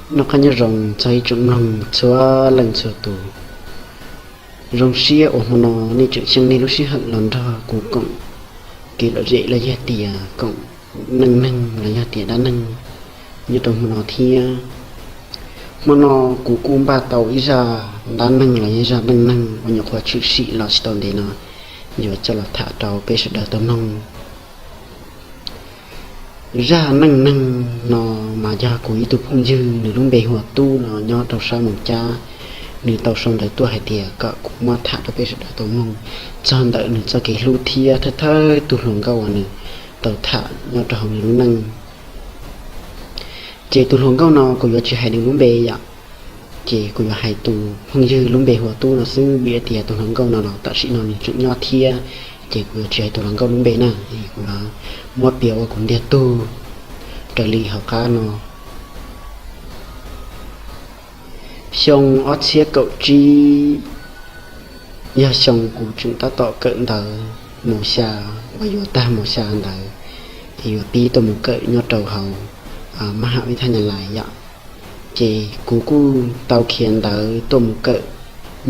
Noj qab nyob zoo txog ib tsoom mloog txhua leej txhua tus. Zoo siab uas hmo no nej tseem xyeej nej lub sij hawm los nrog kuv koom kev lom zem los yog tias koom neej neeg los yog tias dab neeg nyob rau hmo no thiab. Hmo no kuv kuj npaj tau ib zaj dab neeg los yog zaj neej neeg uas nyuam qhuav tshwm sim los tsis tau ntev no yuav coj los tham rau peb sawv daws tau mloog. Zaj neej neeg no mas yog kuv ib tug phooj ywg, nws lub npe hu ua Tub no, nyob rau sab Moos Cab. Nws tau sau ntawv tuaj hais tias kom kuv muab tham rau peb sawv daws tau mloog txog ntawm nws txoj kev hlub thiab thawj thawj tug hluas nkauj uas nws tau tham nyob rau hauv nws lub neej. Ces tus hluas nkauj no kuv yuav tsis hais nws lub npe yom, ces kuv yuav hais tus phooj ywg lub npe hu ua Tub no xwb, vim tias tus hluas nkauj no los tam sim no nws tseem nyob thiab. Ces kuv yuav tsis hais tus hluas nkauj lub npe na, kuv yuav muab piav ua kuv ntiag tug raws li hauv qab no. Xyoo ob txhiab kaum tsib yog xyoo kuv tseem tab tom kawm ntawv mos xya, uas yuav tag mos xya ntawd, yuav pib tuaj mus kawm nyob rau hauv mab ham ib thaj nyas lais yom. Ces kuv kuj tau khiav ntawv tuaj mus kawm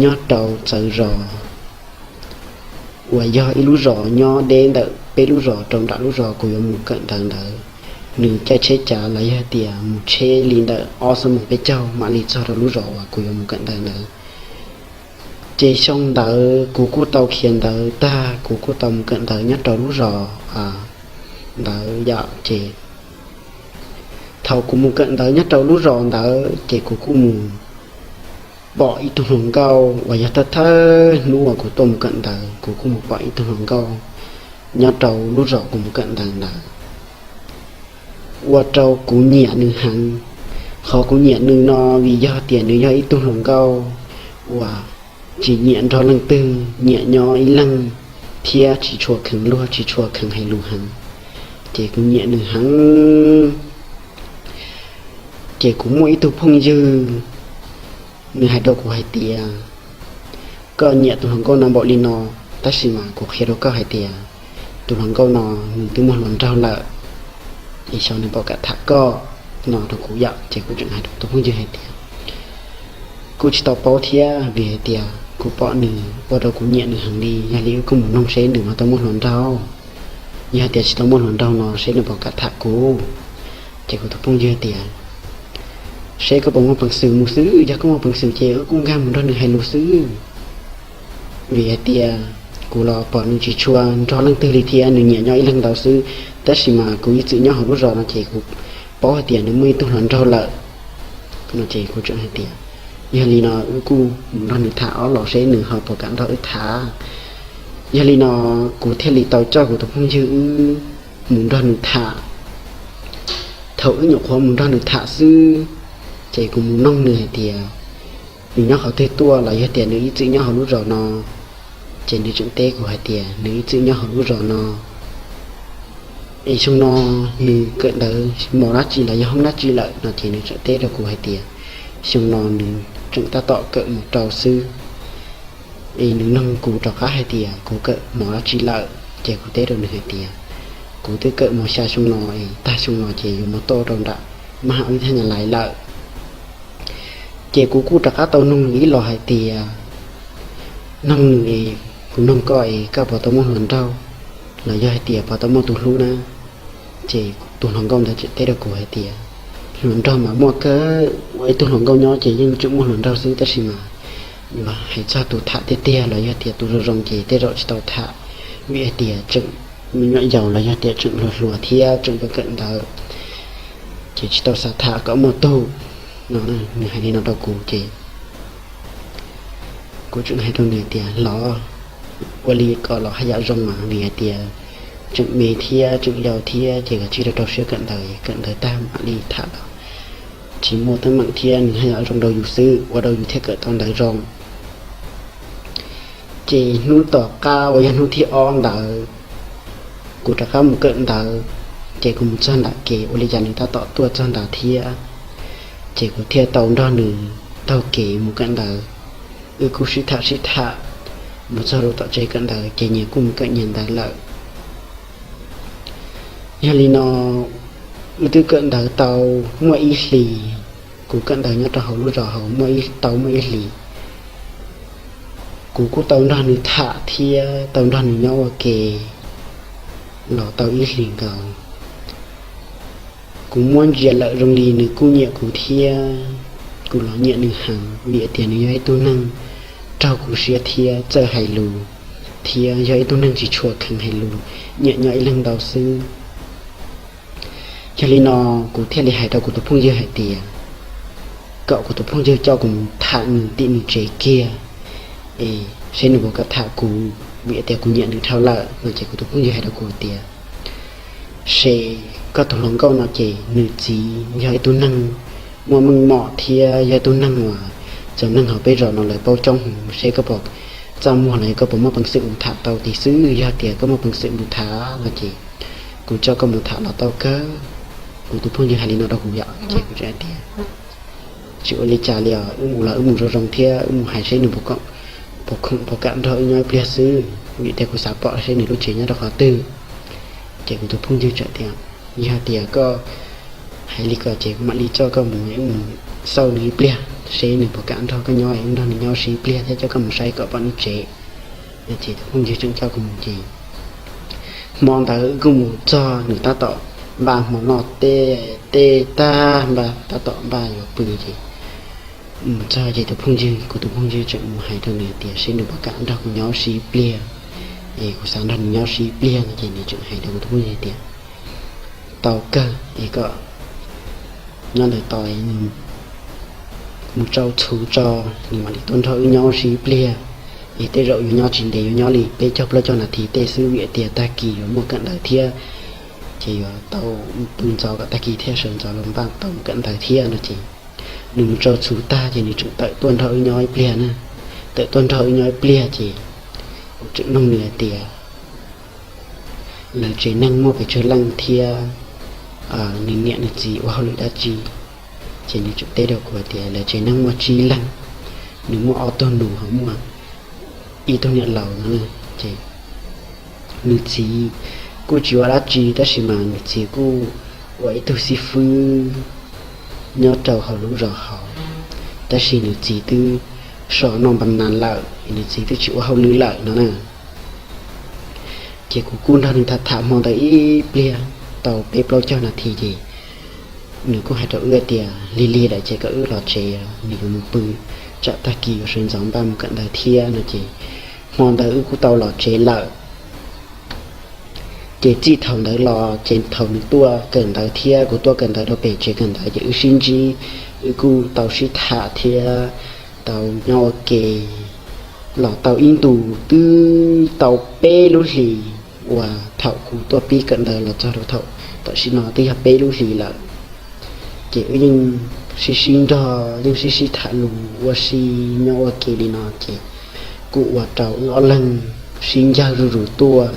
nyob rau Txawv Zos, uas yog ib lub zos nyob deb ntawm peb lub zos rau nram lub zos kuv yuav mus kawm ntawv ntawd. Nws caij tsheb cav los yog tias mus tsheb li ntawm ob xuab moos peb caug mam li txog rau lub zos uas kuv yuav mus kawm ntawv ntawd. Ces xyoo ntawd kuv kuj tau khiav ntawv tag, kuv kuj tau mus kawm ntawv nyob rau lub zos ntawd yom. Ces thaum kuv mus kawm ntawv nyob rau lub zos ntawd ces kuv kuj mus pom ib tug hluas nkauj uas yog thawj thawj hnub uas kuv tuaj mus kawm ntawv, kuv kuj mus pom ib tug hluas nkauj nyob rau lub zos kuv mus kawm ntawv ntawd, ua rau kuv nyiam nws heev. Qhov kuv nyiam nws no vim yog tias nws yog ib tug hluas nkauj uas tsis nyiam nrog leej twg, nyiam nyob ib leeg thiab tsis tshua kheev luag, tsis tshua kheev hais lus heev. Ces kuv nyiam nws heev. Ces kuv muaj ib tug phooj ywg, nws hais rau kuv hais tias, koj nyiam tus hluas nkauj no npaum li no, tab sis mas kuv qhia rau koj hais tias tus hluas nkauj no nws twb muaj hluas nraug lawm, es xyov nws puas kam tham koj no rau kuv yom. Ces kuv tseem hais rau tus phooj ywg hais tias, kuj tsis tau paub thiab, vim hais tias kuv pom nws ua rau kuv nyiam nws heev li, yog li wb kuj mus noog seb nws ho tau muaj hluas nraug. Yog tias tsis tau muaj hluas nraug no seb nws puas kam tham kuv. Ces kuv tus phooj ywg tias, seb koj puas muaj peev xwm mus xwb, yog koj muaj peev xwm ces wb kuj nkag mus nrog nws hais lus xwb. Vim hais tias kuv los pom nws tsis tshua nrog leej twg li thiab, nws nyiam nyob ib leeg ntau xwb. Tab sis mas kuv ib txwm nyob hauv lub zos no ces kuv paub hais tias nws muaj ib tug hluas nraug lawm. No ces kuv tseem hais tias, yog li no wb kuj mus nrog nws tham ob los seb nws ho puas kam nrog wb tham. Yog li no kuv thiaj li tau coj kuv tus phooj ywg wb mus nrog nws tham. Thaum wb nyuam qhuav mus nrog nws tham xwb, ces kuv mus noog nws hais tias nws nyob qhov twg tuaj los yog tias nws ib txwm nyob hauv lub zos no. Ces nws tseem teb kuv hais tias nws ib txwm nyob hauv lub zos no, es xyoo no nws kawm ntawv mos dab tsi los yog hoob dab tsi lawm no ces nws tseem teb rau kuv hais tias xyoo no nws tseem tab tom kawm mos rau xwb. Es nws noog kuv rov qab hais tias kuv kawm mos dab tsi lawm, ces kuv teb rau nws hais tias kuv twb kawm mos xya xyoo no es tag xyoo no ces yuav mus tuaj rau nram mab ham ib thaj nyas lais lawm. Ces kuv kuj rov qab tau noog nws ib los hais tias, noog nws es, kuv noog koj es koj puas tau muaj hluas nraug los yog hais tias puas tau muaj tus hlub na? Ces tus hluas nkauj ntawd tseem teb rau kuv hais tias, hluas nraug mas muaj kawg, ua ib tug hluas nkauj nyob ces yeej tseem muaj hluas nraug xwb, tab sis mas yuav hais txog tus tham tiag tiag los yog tias tus zoo zoo ces tej zaum tsis tau tham, vim hais tias tseem me nyuam yaus los yog tias tseem hluas hluas thiab tseem kawm kawm ntawv, ces tsis tau xav tham kom muaj tug no. Nws hais li no rau kuv ces kuv tseem hais rau nws tias los, ua li kom los haj yam zoo mas, vim hais tias tseem me thiab tseem yau thiab ces koj tsij rau rau siab kawm ntawv, kawm ntawv tag mam li tham los tsis muaj teeb meem thiab nws haj yam zoo rau yus xwb, ua rau yus thiaj kawm tau ntawv zoo. Ces hnub tom qab uas yog hnub thib ob ntawd, kuv rov qab mus kawm ntawv, ces kuv mus txog nram kev ua li cas nws tab tom tuaj txog ntawd thiab, ces kuv thiaj tau nrog nws taug kev mus kawm ntawv. Wb kuj sib tham sib tham mus txog rau tom tsev kawm ntawv ces nyias kuj mus kawm nyias ntawv lawm. Yog li no, wb twb kawm ntawv tau muaj ib hlis, Kuv kawm ntawv nyob rau hauv lub zos hauv muaj ib, tau muaj ib hlis, kuv kuj tau nrog nws tham thiab tau nrog nws nyob ua ke los tau ib hlis nkaus. Kuv muab ntsia lawm zoo li nws kuj nyiam kuv thiab kuv los nyiam nws heev, vim tias nws yog ib tug neeg raug kuv siab thiab txawj hais lus, thiab yog ib tug neeg tsis tshua kheev hais lus, nyiam nyob ib leeg ntau xwb. Yog li no kuv thiaj li hais rau kuv tus phooj ywg hais tias kom kuv tus phooj ywg coj kuv mus tham nws tim nws tsev kiag, es seb nws puas kam tham kuv, vim tias kuv nyiam nws dhau lawm no. Ces kuv tus phooj ywg hais rau kuv tias, seb koj tus hluas nkauj no ces nws txiv yog ib tug neeg muaj meej mom thiab yog ib tug neeg uas cov neeg hauv peb zos no lawv paub coob heev, seb koj puas txaj muag los yog koj puas muaj peev xwm mus tham tau tim xwb. Yog tias koj muaj peev xwm mus tham no ces kuv coj koj mus tham los tau kawg. Kuv tus phooj ywg hais li no rau kuv yom, ces kuv tseem hais tias, tsis ua li cas li os, wb mus los wb mus zoo zoo thiab wb mus hais seb nws puas khoom puas kam nrog wb nyob ib pliag xwb, vim tias kuv xav pom seb nws lub tsev nyob rau qhov twg. Ces kuv tus phooj ywg tseem tias, yog tias koj hais li ko ces kuv mam li coj koj mus, wb mus xauj nws ib pliag seb nws puas kam nrog koj nyob, wb nrog nws nyob ua si ib pliag thiab coj koj mus saib kom pom nws tsev. Ces tus phooj ywg tseem coj kuv mus ces hmo ntawd wb kuj mus txog, nws tab tom npaj hmo noj, tej tej tag npaj tab tom npaj yuav pw ces mus txog ces tus phooj ywg, kuv tus phooj ywg tseem mus hais rau nws tias seb nws puas kam nrog kuv nyob ua si ib pliag, es kuv xav nrog nws nyob ua si ib pliag no. Ces nws tseem hais rau kuv tus phooj ywg tias, tau kawg, es koj nyob ntawd tos, mus tsau txhuv tso, nws mam li tuaj nrog wb nyob ua si ib pliag. Es tej zaum yuav nyob tsis ntev, yuav nyob li peb caug plaub caug nas this tej xwb, vim tias tag kis yuav muaj kawm ntawv thiab, ces yuav tau pw ntxov kom tag kis thiaj sawv ntxov los npaj tau mus kawm ntawv thiab no. Ces nws mus tsau txhuv tag ces nws tseem tawm tuaj nrog wb nyob ib pliag na. Tawm tuaj nrog wb nyob ib pliag ces kuv tseem nug nws hais tias lawv tsev neeg muaj pes tsawg leej thiab nws niam nws txiv ua hauj lwm dab tsi. Ces nws tseem teb rau kuv hais tias lawv tsev neeg muaj tsib leeg, nws muaj ob tug nus ho muaj ib tug niam laus no. Ces nws txiv kuj tsis ua dab tsi, tab sis mas nws txiv kuj ua ib tug xib fwb nyob rau hauv lub zos hauv, tab sis nws txiv twb so noj npa nas lawm, nws txiv twb tsis ua hauj lwm lawm no na. Ces kuv kuj nrog nws tham tham hmo ntawd ib pliag tau peb plaub caug nas this ces nws kuj hais rau wb tias lig lig lawm ces kom wb los tsev, nws yuav mus pw, tsam tag kis yuav sawv ntxov npaj mus kawm ntawv thiab no. Ces hmo ntawd wb kuj tau los tsev lawm. Ces txij thaum ntawd los ces thaum nws tuaj kawm ntawv thiab kuv tuaj kawm ntawv rau pem tsev kawm ntawv ces wb sib ntsib, wb kuj tau sib tham thiab tau nyob ua ke los tau ib ntus twb tau peb lub hlis uas thaum kuv tuaj pib kawm ntawv los txog rau thaum tam sim no twb yog peb lub hlis lawm. Ces wb yeej sib sib nrog, yeej sib sib tham lus ua si nyob ua ke li no ces kuj ua rau wb ob leeg sib ncawg zuj zus tuaj.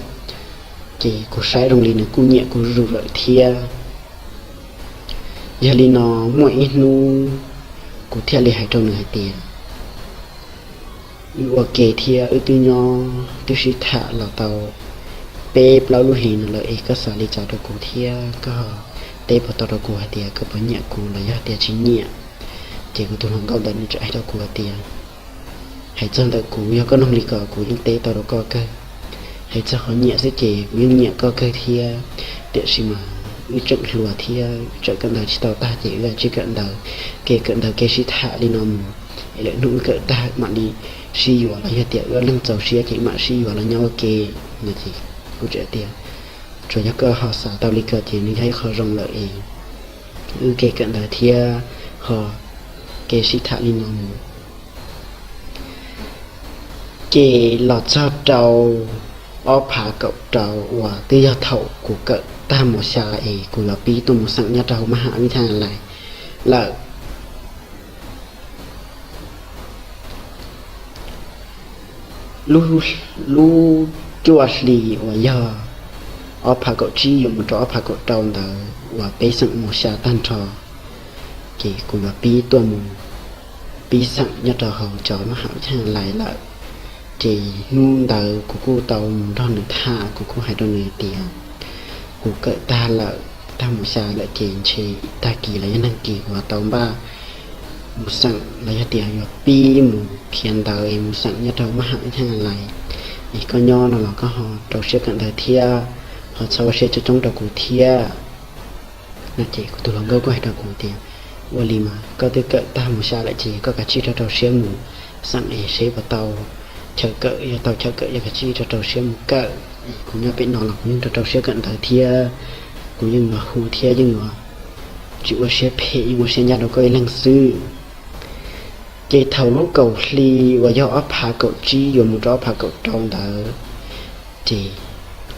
Ces kuv saib zoo li nws kuj nyiam kuv zuj zus lawm thiab. Yog li no muaj ib hnub kuv thiaj li hais rau nws hais tias, wb ua ke thiab wb twb nyob twb sib tham los tau peb plaub lub hlis no lawm es koj xav li cas rau kuv thiab koj teb puas tau rau kuv hais tias koj puas nyiam kuv los yog tias tsis nyiam. Ces kuv tus hluas nkauj ntawd nws tseem hais rau kuv hais tias, hais txog ntawm kuv, yog koj nug li ko kuv yeej teb tau rau koj kawg. Hais txog qhov nyiam xwb ces kuv yeej nyiam koj kawg thiab, tiam sis mas wb tseem hluas thiab tseem kawm ntawv tsis tau tag ces wb tsis kawm ntawv, kev kawm ntawv kev sib tham li no mus, es lwm hnub wb kawm tag mam li sib yuav los yog tias wb ob leeg txaus siab ces mam sib yuav los nyob ua ke no. Ces kuv tseem tias, tsuas yog koj ho xav tau li ko ces nws yog ib qho zoo lawm es wb kev kawm ntawv thiab ho kev sib tham li no mus. Ces los txog rau ob phav kaum rau uas twb yog thaum kuv kawm tag mos xya es kuv yuav pib tuaj mus xeem nyob rau hauv mab ham vib thaj lais lawm. Lub, lub cuaj hli uas yog ob phav kaum tsib yuav mus rau ob phav kaum rau ntawd uas peb xeem mos xya tag nrho, ces kuv yuav pib tuaj mus pib xeem nyob rau hauv cov mab ham vib thaj lais lawm. Ces hnub ntawd kuv kuj tau mus nrog nws tham, kuv kuj hais rau nws tias kuv kawm tag lawm, tag mos xya lawm ces ntshe tag kis los yog nag kis kuv yuav tau npaj mus xeem los yog tias yuav pib mus khiav ntawv es mus xeem nyob rau mab ham ib thaj lais, es koj nyob no los koj ho rau siab kawm ntawv thiab, ho txhob ua siab coob coob rau kuv thiab. No ces kuv tus hluas nkauj kuj hais rau kuv tias, ua li mas koj twb kawm tag mus xya lawm ces koj kav tsij rau rau siab mus xeem es seb puas tau chaw kawm, yog tau chaw kawm yog kav tsij rau rau siab mus kawm. Kuv nyob pem no los kuv yeej rau rau siab kawm ntawv thiab, kuv yeej yuav hu thiab yeej yuav tsis ua siab phem, yeej ua siab ncaj rau koj ib leeg xwb. Ces thaum lub kaum hli uas yog ob phav kaum tsib yuav mus rau ob phav kaum rau ntawd, ces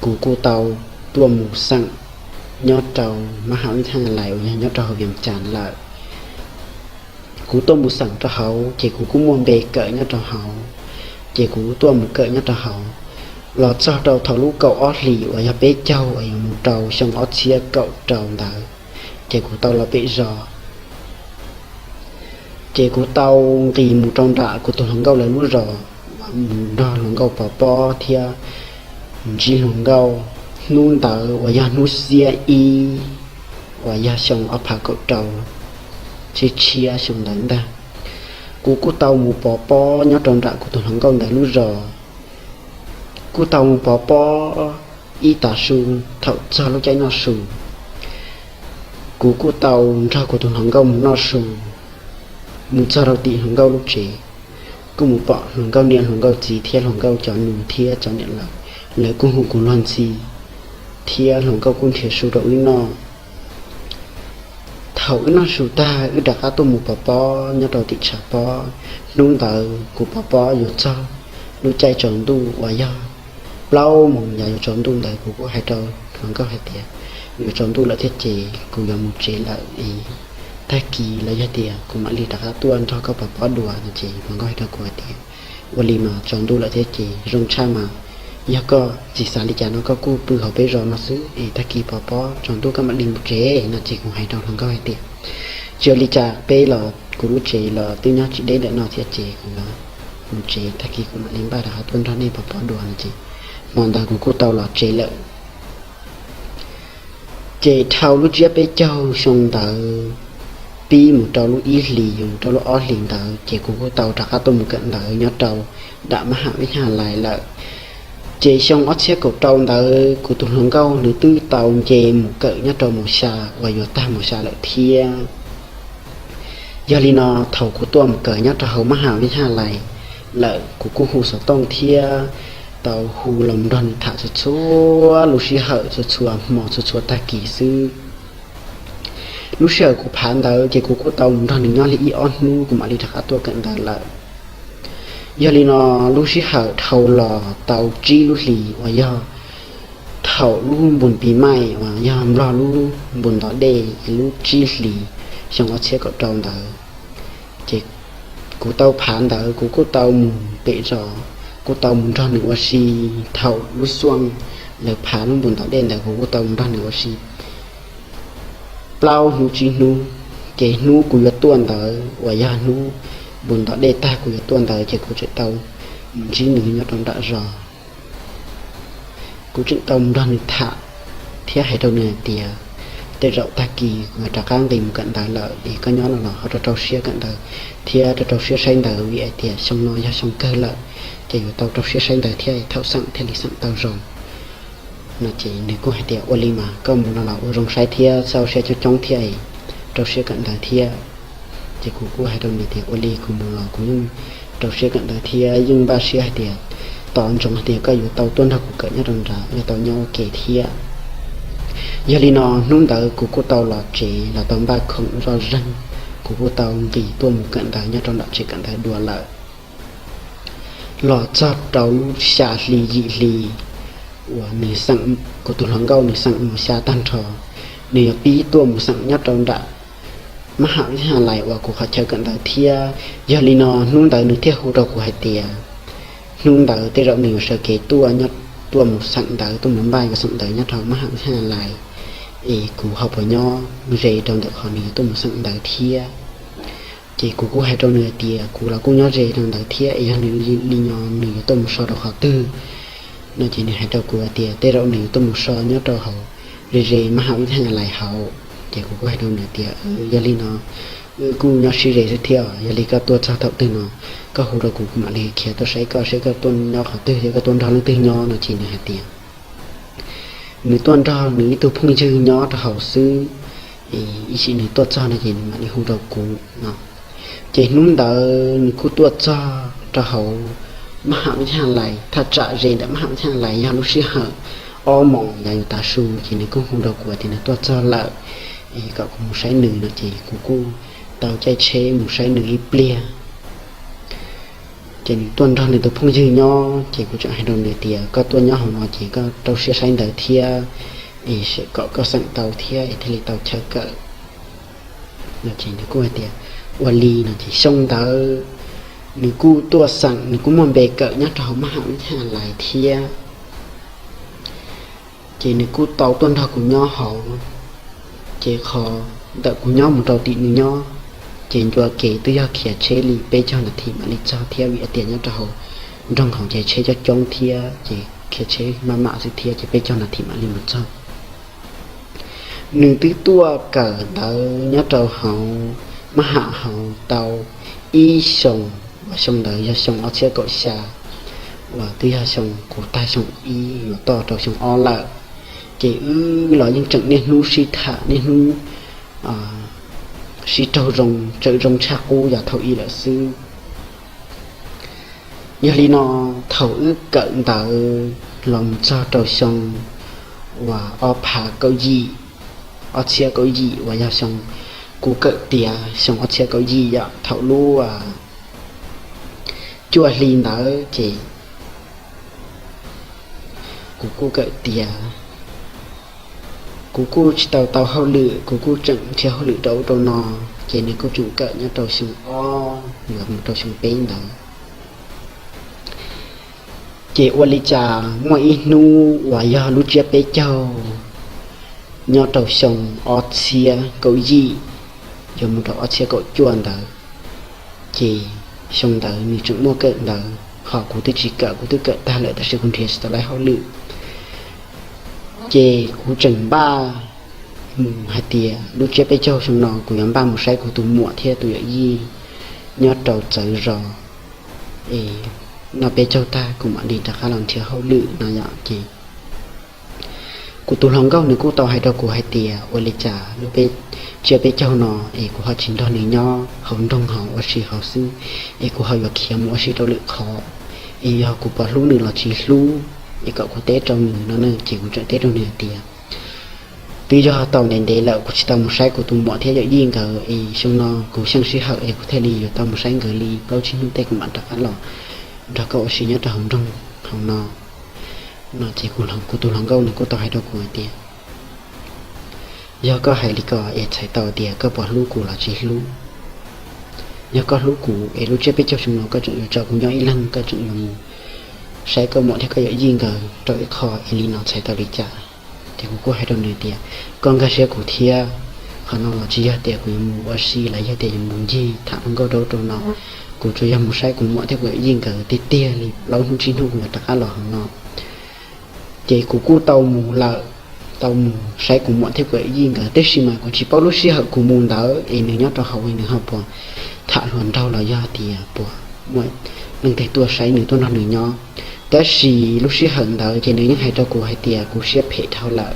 kuv kuj tau tuaj mus xeem nyob rau mab ham ib thaj lais uas yog nyob rau hauv Vias Cas lawm. Kuv tuaj mus xeem rau hauv ces kuv kuj muaj npe kawm nyob rau hauv, ces kuv tuaj mus kawm nyob rau hauv. Los txog rau thaum lub kaum ob hlis uas yog peb caug uas yuav mus rau xyoo ob txhiab kaum rau ntawd, ces kuv tau los pem zos. Ces kuv tau nqis mus rau nram kuv tus hluas nkauj lawv lub zos, mus nrog hluas nkauj pov pob thiab mus ntsib hluas nkauj. Hnub ntawd uas yog hnub xiab ib uas yog xyoo ob phav kaum rau, tshiab tshiab xyoo ntawd ntag, kuv kuj tau mus pov pob nyob rau nram kuv tus hluas nkauj ntawd lub zos. Kuj tau mus pov pob ib tav su, thaum txog lub caij noj su, kuv kuj tau nrog kuv tus hluas nkauj mus noj su. Mus txog rau tim hluas nkauj lub tsev, kuj mus pom hluas nkauj niam hluas nkauj txiv thiab hluas nkauj cov nus thiab cov niam laus, lawv kuj hu kuv luag ntxhi, thiab hluas nkauj kuj nrhiav su rau wb noj. Thaum wb noj su tag wb rov qab tuaj mus pov pob nyob rau tim tshav pob. Hnub ntawd kuv pov pob yuav txog lub caij tsaus ntuj uas yog plaub moos yav yuav tsaus ntuj ntawd, kuv kuj hais rau hluas nkauj hais tias, yuav tsaus ntuj lawm thiab ces kuv yuav mus tsev lawm es tag kis los yog tias kuv mam li rov qab tuaj nrog koj pov pob dua no ces hluas nkauj hais rau kuv hais tias, ua li mas tsaus ntuj lawm thiab ces zoo tshaj mas, yog koj tsis xav li cas no koj kuj pw hauv peb zos no xwb es tag kis pov pob tsaus ntuj koj mam li mus tsev no ces kuv hais rau hluas nkauj hais tias, tsis ua li cas, peb los kuv lub tsev los twb nyob tsis deb ntawm no thiab ces kuv mus tsev, tag kis kuv mam li npaj rov qab tuaj nrog nej pov pob dua no ces hmo ntawd kuv kuj tau los tsev lawm. Ces dhau lub tsiab peb caug xyoo ntawd pib mus rau lub ib hlis yuav rau lub ob hlis ntawd ces kuv kuj tau rov qab tuaj mus kawm ntawv nyob rau nram mab ham ib thaj lais lawm. Ces xyoo ob txhiab kaum rau ntawd kuv tus hluas nkauj nws twb tau nce mus kawm nyob rau mos xya uas yuav tag mos xya lawm thiab. Yog li no, thaum kuv tuaj mus kawm nyob rau hauv mab ham ib thaj lais lawm kuv kuj hu xov tooj thiab tau hu los nrog nws tham txhua txhua lub sij hawm, txhua txhua hmo, txhua txhua tag kis xwb. Lub sij hawm kuv phav ntawd ces kuv kuj tau mus nrog nws nyob li ib ob hnub kuv mam li rov qab tuaj kawm ntawv lawm. Yog li no, lub sij hawm dhau los tau tsib lub hlis uas yog thaum lub npus pis maij uas yog nplog lub npus ntov dej lub tsib hlis xyoo ob txhiab kaum rau ntawd, ces kuv tau phav ntawd kuv kuj tau mus pem zos, kuj tau mus nrog nws ua si. Thaum lub xuaj lawv phav lub npus ntov dej ntawd kuv kuj tau mus nrog nws ua si plaub hnub tsib hnub. Ces hnub kuv yuav tuaj ntawd uas yog hnub npus ntov dej tag kuv yuav tuaj ntawd ces kuv tseem tau mus ntsib nws nyob rau nram zos. Kuv tseem tau mus nrog nws tham thiab hais rau nws hais tias, tej zaum tag kis kuv yuav rov qab nqis mus kawm ntawv lawm es koj nyob no los ho rau rau siab kawm ntawv thiab rau rau siab saib ntawv vim hais tias xyoo no yog xyoo kawg lawm, ces yuav tau rau siab saib ntawv thiab thaum xeem thiaj li xeem tau zoo. No ces nws kuj hais tias, ua li mas koj mus no los ua zoo saib thiab txhob ua siab coob coob thiab, rau siab kawm ntawv thiab. Ces kuv kuj hais rau nws tias, ua li kuv mus los kuv yeej rau siab kawm ntawv thiab yeej npaj siab hais tias tos ntsoov hais tias koj yuav tau tuaj nrog kuv kawm nyob rau nrad, yuav tau nyob ua ke thiab. Yog li no hnub ntawd kuv kuj tau los tsev los tau npaj khoom zoj zeeg, kuv kuj tau nqis tuaj mus kawm ntawv nyob rau nram tsev kawm ntawv dua lawm. Los txog rau lub xya hli yim hli uas nws xeem, kuv tus hluas nkauj nws xeem mus xya tag nrho, nws yuav pib tuaj mus xeem nyob rau nram mab ham ib thaj lais uas kuv qhov chaw kawm ntawv thiab. Yog li no hnub ntawd nws thiaj hu rau kuv hais tias, hnub ntawd tej zaum nws yuav sawv kev tuaj nyob, tuaj mus xeem ntawv, tuaj mus npaj yuav xeem ntawv nyob rau mab ham ib thaj lais, es kuv ho puas nyob ze rau ntawm qhov nws yuav tuaj mus xeem ntawv thiab. Ces kuv kuj hais rau nws hais tias kuv los kuj nyob ze rau ntawd thiab, es yog nws li no nws yuav tuaj mus so rau qhov twg? No ces nws hais rau kuv hais tias tej zaum nws yuav tuaj mus so nyob rau hauv ze ze mab ham ib thaj lais hauv. Ces kuv kuj hais rau nws tias, yog li no Wb kuj nyob sib ze xwb thiab, yog li koj tuaj txog thaum twg no koj hu rau kuv, kuv mam li khiav tuaj saib koj, saib koj tuaj nyob qhov twg thiab koj tuaj nrog leej twg nyob no. Ces nws hais tias nws tuaj nrog nws ib tug phooj ywg nyob rau hauv xwb, ib sim nws tuaj txog no ces nws mam li hu rau kuv no. Ces hnub ntawd nws kuj tuaj txog rau hauv Mab Ham Vib Thaj Lais, thaj tsam ze ntawm Mab Ham Vib Thaj Lais, yog lub sij hawm ob moos yav yuav tav su, ces nws kuj hu rau kuv tias nws tuaj txog lawm, kom kuv mus saib nws no. Ces kuv kuj tau caij tsheb mus saib nws ib pliag. Ces nws tuaj nrog nws tus phooj ywg nyob, ces kuv tseem hais rau nws tias koj tuaj nyob hauv no ces koj rau siab saib ntawv thiab, es kom koj xeem tau thiab es thiaj li tau chaw kawm. Nws kuj hais tias ua li no. Ces xyoo ntawd nws kuj tuaj xeem, nws kuj muaj npe kawm nyob rau hauv Mab Ham Vib Thaj Lais thiab. Ces nws kuj tau tuaj nrog kuv nyob hauv. Ces qhov ntawm kuv nyob mus rau tim nws nyob, ces ncua kev twb yog khiav tsheb li peb caug nas this mam li txog thiab, vim tias nyob rau hauv nroog hauv ces tsheb coob coob thiab, ces khiav tsheb maj mam xwb thiab, ces peb caug nas this mam li mus txog. Nws twb tuaj kawm ntawv nyob rau hauv Mab Ham hauv tau ib xyoos, uas xyoo ntawd yog xyoo ob txhiab kaum xya, uas twb yog xyoo kuv tag xyoo ib yuav toj rau xyoo ob lawm. Ces wb los yeej tseem niaj hnub sib tham, niaj hnub sib raug zoo, tseem zoo tshaj qub yog thaum ub lawm xwb. Yog li no, thaum wb kawm ntawv los mus txog rau xyoo uas ob phav kaum yim, ob txhiab kaum yim uas yog xyoo kuv kawm tiav, xyoo ob txhiab kaum yim yom, thaum lub cuaj hli ntawd ces kuv kuj kawm tiav. Kuv kuj tsis tau tau hauj lwm, kuv kuj tseem nrhiav hauj lwm rau ub rau no, ces nws kuj tseem kawm nyob rau xyoo ob yuav mus rau xyoo peb ntawd. Ces ua li cas muaj ib hnub uas yog lub tsiab peb caug nyob rau xyoo ob txhiab kaum yim yuav mus rau ob txhiab kaum cuaj ntawd, ces xyoo ntawd nws tseem muaj kawm ntawv, ho kuv twb tsis kawm, kuv twb kawm tag lawm tab sis kuv nrhiav tsis tau lawv hauj lwm. Ces kuv tseem npaj mus hais tias lub tsiab peb caug xyoo no kuv yuav npaj mus saib kuv tus muam thiab tus yawm yij nyob rau txawv zos, es noj peb caug tag kuv mam li rov qab los nrhiav hauj lwm no yom. Ces kuv tus hluas nkauj nws kuj tau hais rau kuv hais tias ua li cas lub tsiab peb caug no es kuv ho tsis nrog nws nyob hauv nroog hauv ua si hauv xwb, es kuv ho yuav khiav mus ua si rau lwm qhov, es yog kuv puas hlub nws los tsis hlub, es kom kuv teb rau nws no na. Ces kuv tseem teb rau nws hais tias twb yog tau ntev ntev lawm kuv tsis tau mus saib kuv tus muam thiab yawm yij nkawd, es xyoo no kuv xyeej sij hawm es kuv thiaj li yuav tau mus saib nkawd li plaub tsib hnub tej kuv mam rov qab los nrog koj ua si nyob rau hauv nroog hauv no. No ces kuv tus hluas nkauj nws kuj tau hais rau kuv hais tias yog koj hais li ko es txhais tau tias koj puas hlub kuv los tsis hlub. Yog koj hlub kuv es lub tsiab peb caug xyoo no koj tseem yuav tso kuv nyob ib leeg, koj tseem yuav mus saib koj muam thiab koj yawm yij nkawd rau ib qho es li no txhais tau li cas? Ces kuv kuj hais rau nws tias koj nkag siab kuv thiab, qhov no los tsis yog tias kuv yuav mus ua si los yog tias yuav mus ncig tham hluas nkauj rau ub rau no, kuv tsuas yog mus saib kuv muam thiab kuv yawm yij nkawd tiag tiag li plaub hnub tsib hnub kuv mam rov qab los hauv no. Ces kuv kuj tau mus lawm, tau mus saib kuv muam thiab kuv yawm yij nkawd, tab sis mas kuv tsis paub lub sij hawm kuv mus ntawd es nws nyob rau hauv es nws ho puas tham hluas nraug los yog tias puas muaj leej twg tuaj saib nws tuaj nrog nws nyob. Tab sis lub sij hawm ntawd ces nws yeej hais rau kuv hais tias kuv siab phem dhau lawm,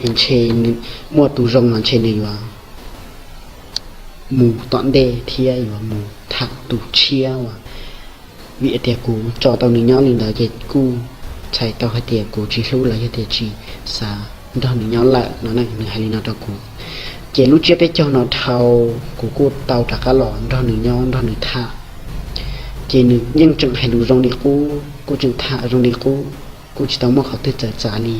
es ntshe muaj tus zoo los ntshe nws yuav mus tom ntej thiab yuav mus tham tus tshiab uas, vim tias kuv tso tau nws nyob li ntawd ces kuj txhais tau hais tias kuv tsis hlub los yog tias tsis xav nrog nws nyob lawm no. Nws hais li no rau kuv. Ces lub tsiab peb caug no dhau, kuv kuj tau rov qab los nrog nws nyob nrog nws tham. Ces nws yeej tseem hais lus zoo li qub, kuj tseem tham zoo li qub, kuj tsis tau muaj qhov twg txawv txav li.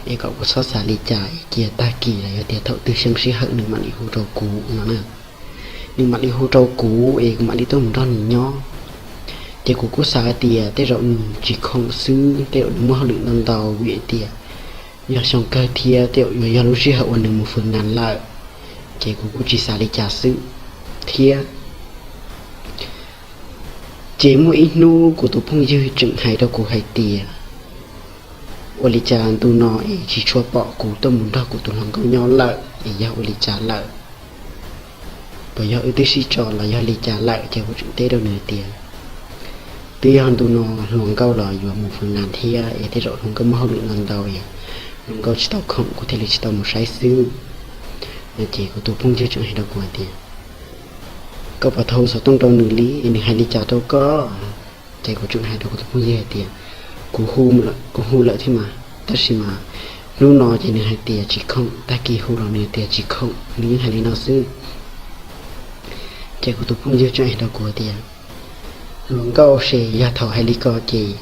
Es kom kuv txhob xav li cas es cia tag kis los yog tias thaum twg xyeej sij hawm nws mam li hu rau kuv no na. Nws mam li hu rau kuv es kuv mam li tuaj mus nrog nws nyob. Ces kuv kuj xav hais tias tej zaum nws tsis khoom xwb, tej zaum nws muaj hauj lwm ntau ntau vim tias yog xyoo kawg thiab tej zaum yuav yog lub sij hawm uas nws mus fwm nas lawm. Ces kuv kuj tsis xav li cas xwb thiab. Ces muaj ib hnub kuv tus phooj ywg tseem hais rau kuv hais tias, ua li cas ntu no es tsis tshua pom kuv tuaj mus nrog kuv tus hluas nkauj nyob lawm es yog ua li cas lawm? Puas yog wb twb sib tso los yog li cas lawm? Ces kuv tseem teb rau nws tias, twb yog ntu no hluas nkauj los yuav mus fwm nas thiab es tej zaum hluas nkauj muaj hauj lwm ntau ntau es hluas nkauj tsis tau khoom kuv thiaj li tsis tau mus saib xwb. Ces kuv tus phooj ywg tseem hais rau kuv hais tias, koj puas tau hu xov tooj rau nws li, nws hais li cas rau koj? Ces kuv tseem hais rau kuv tus phooj ywg hais tias, kuv hu lawm thiab mas, tab sis mas hnub no ces nws hais tias tsis khoom, tag kis hu los nws tias tsis khoom, nws yeej hais li no xwb. Ces kuv tus phooj ywg tseem hais rau kuv tias, hluas nkauj ces yog thaum hais li ko ces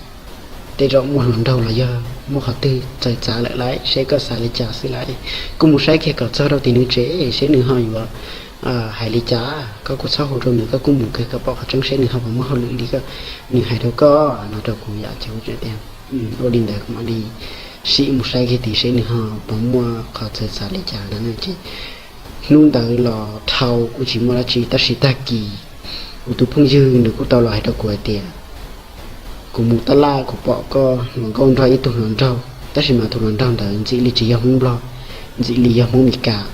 tej zaum muaj hluas nraug los yog muaj qhov twg txawv txav lawm lauj, seb koj xav li cas xwb lauj. Kuj mus saib kiag kom txog rau tim nws tsev seb nws ho yuav hais li cas. Koj kuj txhob hu rau nws, koj kuj mus kiag kom pom qhov tseeb seb nws ho puas muaj hauj lwm li nws hais rau koj no rau kuv yom. Ces kuv tias, ua li ntawd kuv mam li sim mus saib kiag tid seb nws ho puas muaj qhov txawv txav li cas no. Ces hnub ntawd los dhau kuj tsis muaj dab tsi, tab sis tag kis kuv tus phooj ywg nws kuj tau los hais rau kuv hais tias, kuv mus tab laj kuv pom koj hluas nkauj nrog ib tug hluas nraug, tab sis mas tus hluas nraug ntawd ntxim li tsis yog Hmoob Nplog, ntxim li yog Hmoob Meskas.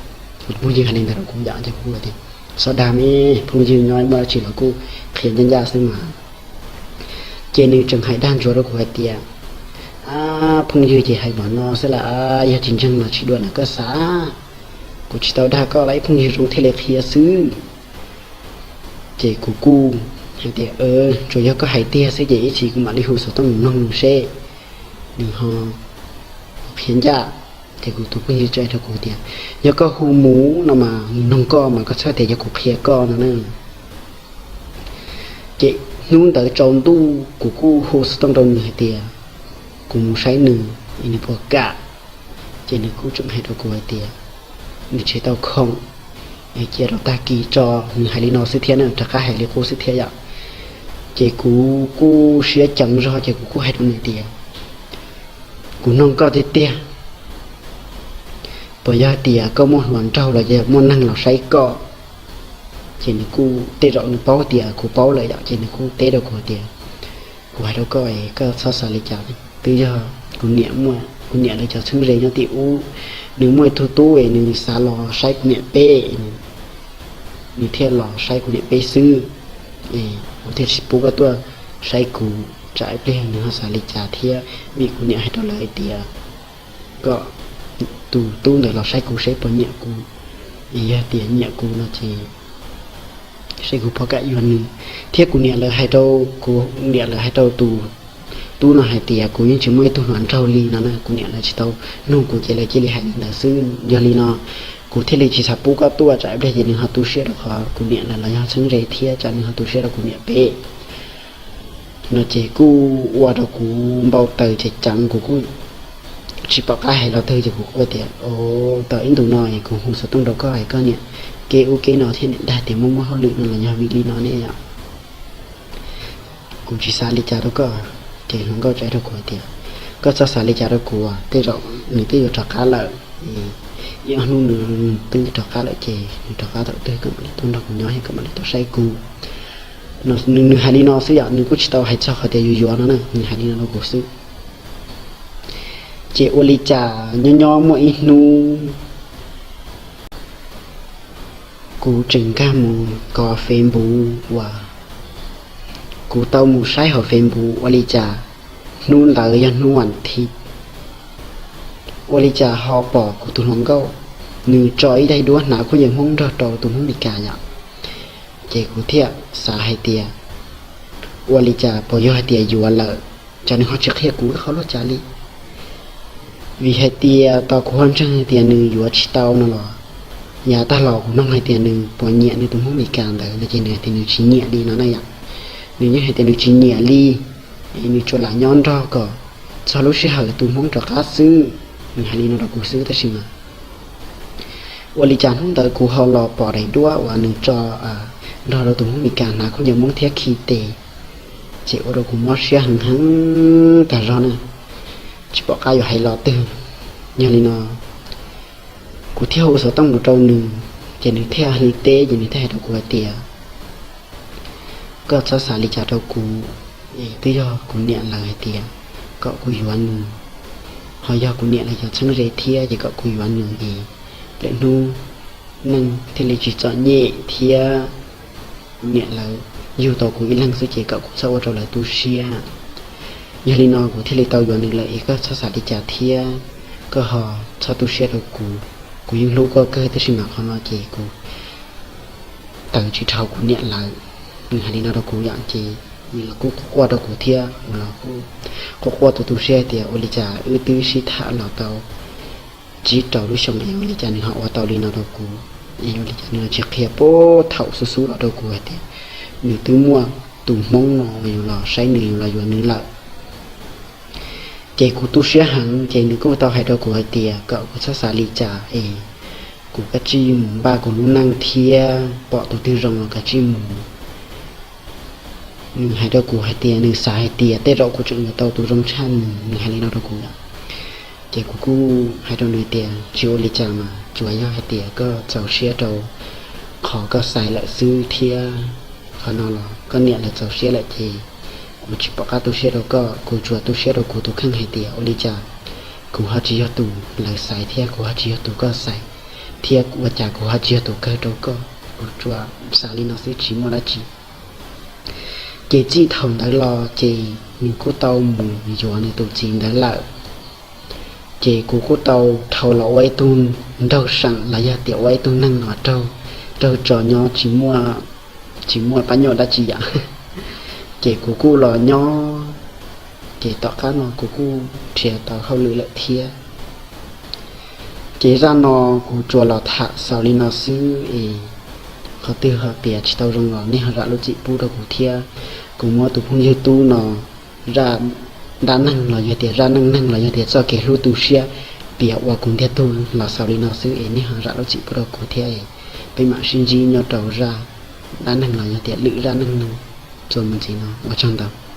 Kuv tus phooj ywg hais li ntawd rau kuv yom, ces kuv tias, txhob dag me, phooj ywg nyob ib muaj dab tsi los kuj qhia ncaj ncaj xwb mas. Ces nws tseem hais dag ntsuav rau kuv hais tias, phooj ywg ces hais npaum no xwb las, yog tsis ntseeg los tsis dua na koj xav, kuv tsis tau dag koj los ib phooj ywg zoo thiaj li qhia xwb. Ces kuv kuj hais tias, tsuas yog koj hais tiag xwb ces ib tsam kuv mam li hu xov tooj mus noog nws seb nws ho qhia ncaj. Ces kuv tus phooj ywg tseem hais rau kuv tias, yog koj hu mus no mas mus noog koj mas koj txhob tias yog kuv qhia koj no na. Ces hnub ntawd tsaus ntuj kuv kuj hu xov tooj rau nws hais tias kuv mus saib nws es nws puas kam. Ces nws kuj tseem hais rau kuv hais tias nws tsis tau khoom, cia rau tag kis tso. Nws hais li no xwb thiab na, rov qab hais li qub xwb thiab yom. Ces kuv kuj siab ceev zog ces kuv kuj hais rau nws tias, kuv noog koj tiag tiag, puas yog tias koj muaj hluas nraug los yog muaj neeg los saib koj? Ces nws kuj tej zaum nws paub tias kuv paub lawm yom, ces nws kuj teb rau kuv tias, kuv hais rau koj es koj txhob xav li cas, twb yog kuv niam muaj, kuv niam lawv cov txheeb ze nyob tim ub, nws muaj ib tug tub es nws xav los saib kuv niam peb, nws thiaj los saib kuv niam peb xwb. Kuv thiaj tsis pub koj tuaj saib kuv, tsam ib pliag nws ho xav li cas thiab, vim kuv niam hais rau lawv hais tias kom tus tub ntawd los saib kuv seb puas nyiam kuv, es yog tias nyiam kuv no ces seb kuv puas kam yuav nws. Thiab kuv niam lawv hais rau, kuv niam lawv hais rau tus tub no hais tias kuv yeej tsis muaj ib tug hluas nraug li no na, kuv niam lawv tsis tau nug kuv ces lawv cia li hais li ntawd xwb. Yog li no kuv thiaj li tsis xav pub koj tuaj, tsam ib pliag ces nws ho tu siab rau qhov kuv niam lawv los yog txheeb ze thiab tsam nws ho tu siab rau kuv niam peb no. Ces kuj ua rau kuv npau taws ces ceev, kuv kuj tsis pom qab hais los twg ces kuv kuj tias, tau ib ntus no es kuv hu xov tooj rau koj es koj niam keb ub keb no thiab niam dag tias muaj muaj hauj lwm no los yog vim li no ne yom. Kuv tsis xav li cas rau koj. Ces hluas nkauj tseem rau kuv hais tias, koj txhob xav li cas rau kuv, tej zaum nws twb yuav rov qab lawm. Ib ob hnub nws twb rov qab lawm ces nws rov qab thaum twg koj mam li tuaj nrog kuv nyob thiab koj mam li tuaj saib kuv. Nws hais li no xwb yom, nws kuj tsis tau hais txog qhov tias yuav yuav no na, nws hais li no rau kuv xwb. Ces ua li cas nyob nyob muaj ib hnub kuv tseem nkag mus kov Facebook uas kuv tau mus saib hauv Facebook, ua li cas hnub ntawd yog hnub vas thiv, ua li cas ho pom kuv tus hluas nkauj nws tso ib daim duab hnav khaub ncaws Hmoob nrog rau tus Hmoob Meskas yom. Ces kuv thiaj xav hais tias, ua li cas puas yog hais tias yuav lawm, cas nws ho tsis qhia kuv ib qho luaj cas li. Vim hais tias tos kuv ho ntseeg hais tias nws yuav tsis tau no los, yav tag los kuv nug hais tias nws puas nyiam nws tus Hmoob Meskas ntawd no ces nws hais tias nws tsis nyiam li no na yom. Nws yeej hais tias nws tsis nyiam li, nws tsuas lam nyob nrog kom txog lub sij hawm tus Hmoob rov qab xwb. Nws hais li no rau kuv xwb tab sis mas ua li cas hnub ntawd kuv ho los pom daim duab uas nws tso nrog rau tus Hmoob Meskas hnav khaub ncaws Hmoob thiab khi tes, ces ua rau kuv mob siab heev heev tag zog na, tsis pom qab yuav hais los twg. Yog li no kuv thiaj hu xov tooj mus rau nws, ces nws thiaj li teb, ces nws thiaj hais rau kuv hais tias, koj txhob xav li cas rau kuv, es twb yog kuv niam lawv hais tias kom kuv yuav nws, ho yog kuv niam lawv cov txheeb ze thiab ces kom kuv yuav nws es lwm hnub neej thiaj li tsis txom nyem thiab kuv niam lawv yug tau kuv ib leeg xwb ces kom kuv txhob ua rau lawv tu siab. Yog li no kuv thiaj li tau yuav nws lawm es koj txhob xav li cas thiab koj ho txhob tu siab rau kuv. Kuv yeej hlub koj kawg tab sis mas qhov no ces kuv tawv tsis dhau kuv niam lawv. Nws hais li no rau kuv yom, ces nws los kuj quaj quaj rau kuv thiab, kuv los kuj quaj quaj tu tu siab tias ua li cas wb twb sib tham los tau tsib rau lub xyoo es ua li cas nws ho ua tau li no rau kuv, es ua li cas nws los tsis qhia puag thaum xub xub los rau kuv hais tias nws twb muaj tus hmoob no yus los saib nws yus los yuav nws lawm. Ces kuv tu siab heev ces nws kuj tau hais rau kuv hais tias kom kuv txhob xav li cas es kuv kav tsij mus npaj kuv lub neej thiab pom tus twg zoo los kav tsij mus. Nws hais rau kuv hais tias nws xav hais tias tej zaum kuv tseem yuav tau tus zoo tshaj nws, nws hais li no rau kuv lawm. Ces kuv kuj hais rau nws tias tsis ua li cas mas tsuas yog hais tias koj txaus siab rau qhov koj xaiv lawm xwb thiab qhov no los koj niam lawv txaus siab lawm ces kuv tsis pom qab tu siab rau koj, kuv tsuas tu siab rau kuv tus kheej hais tias ua li cas kuv ho tsis yog tus lawv xaiv thiab kuv ho tsis yog tus koj xaiv, thiab ua cas kuv ho tsis yog tus kawg rau koj. Kuv tsuas xav li no xwb tsis muaj dab tsi. Ces txij thaum ntawd los ces nws kuj tau mus yuav nws tus txiv ntawd lawm. Ces kuv kuj tau dhau los ua ib tug nraug seem los yog tias ua ib tug neeg uas raug tso nyob tsis muaj pab nyuam dab tsi yam. Ces kuv kuj los nyob, ces tom qab no kuv kuj nrhiav tau hauj lwm lawm thiab. Ces zaj no kuv tsuas los tham xaus li no xwb es qhov twg ho piav tsis tau zoo los nej ho zam lub txim pub rau kuv thiab. Kuv muab tus phooj ywg tub no zaj dab neeg los yog tias zaj neej neeg los yog tias txoj kev hlub tu siab piav ua kuv ntiag tug los xaus li no xwb es nej ho zam lub txim pub rau kuv thiab es peb mam sib ntsib nyob rau zaj dab neeg los yog tias lwm zaj neej neeg txuas mus ntxiv no. Ua tsaug ntau.